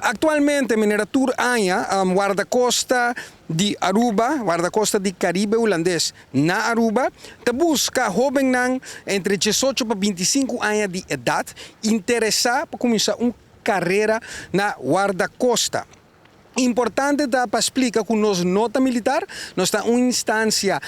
Actualmente, manera tur aña, Guardacosta di Aruba, Guardacosta di Caribe Hulandes na Aruba, ta busca hobennan entre 18 pa 25 aña di edad interesa pa cuminsa un carera na Guardacosta. Importante ta pa splica cu nos no ta militar, nos ta un instancia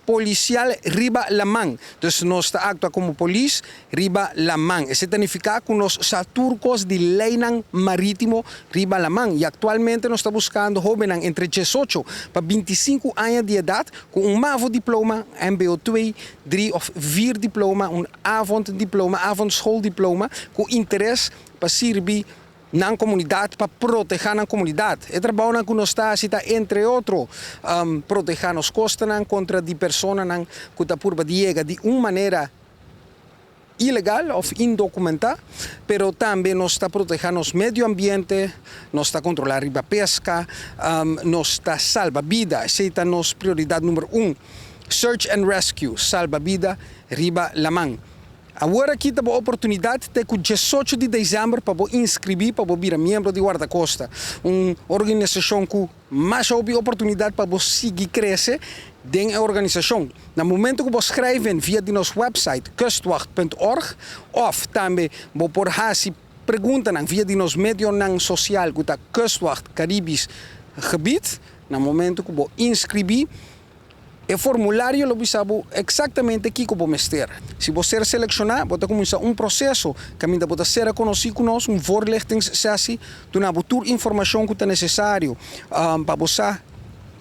policial riba laman. Dus nos ta actua como polis riba laman. Esey ta nifica cu nos sa tur cos di leynan maritimo riba laman. Y actualmente nos ta buscando hobennan entre 18 pa 25 aña di edad cu un MAVO diploma, MBO 2, 3 of 4 diploma, un avonddiploma, avondschooldiploma, cu interes pa sirbi nan comunidad, pa proteha nan comunidad. E trabounan cu nos ta haci ta, entre otro, proteha nos costanan contra di personanan cu ta purba di yega di un manera ilegal of indocumenta, pero tambe nos ta proteha nos medio ambiente, nos ta controla riba pesca, nos ta salba bida. Esey ta nos prioridad number 1. Search and rescue, salba bida riba laman. Awor aki ta bo oportunidad te cu 18 di december pa bo inscribi pa bo bira miembro di Guardacosta, un organisacion cu mas hopi oportunidad pa bo sigui crece den e organisacion. Na momento cu bo schrijven via di nos website kustwacht.org of tambe bo por haci preguntanan via di nos medionan social cu ta Kustwacht Caribisch Gebied, na momento cu bo inscribi, e formulario lo bisa bo exactamente kico bo mester. Si bo ser selecciona, bo ta cuminsa un proceso caminda bo ta ser conoci cu nos, un voorlichtingssessie, duna bo tur informacion cu ta necesario pa bo sa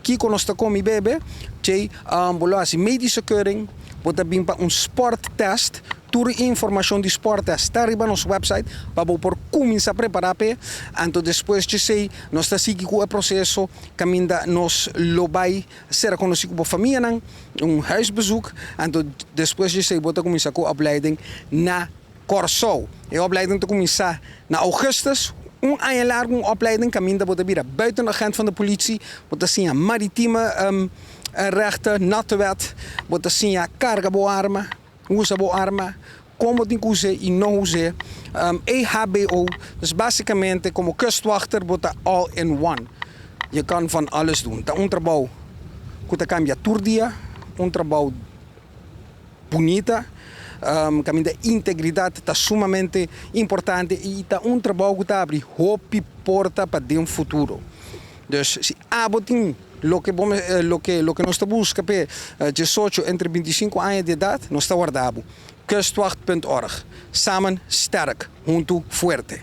kico nos ta come y bebe, djey bo lo haci medische keuring, bo ta bin pa un sporttest, tur informacion di sporttest ta riba nos website pa bo por cuminsa prepara p'e, anto despues djesey nos ta sigui cu e proceso caminda nos lo bay ser conoci cu bo famianan, un huisbezoek, anto despues djesey bo ta cuminsa cu opleiding na Corsou. E opleiding ta cuminsa na augustus, un aña largo un opleiding caminda bo ta bira buitenagent van de politie, bo ta siña maritieme rechten, natte wet, bo ta siña carga bo arma, usa bo arma, con bo tin cu use y no use, EHBO, dus basicamente como kustwachter bo ta all in one. Je kan van alles doen. Ta un trabou cu ta cambia tur dia, un trabou bunita, caminda integridad ta sumamente importante y ta un trabou cu ta abri hopi porta pa den futuro. Dus si abo tin loke bo loke loke nos ta busca p'e 18 entre 25 aña di edad, nos ta warda bo. Kustwacht.org. Samen sterk, hunto fuerte.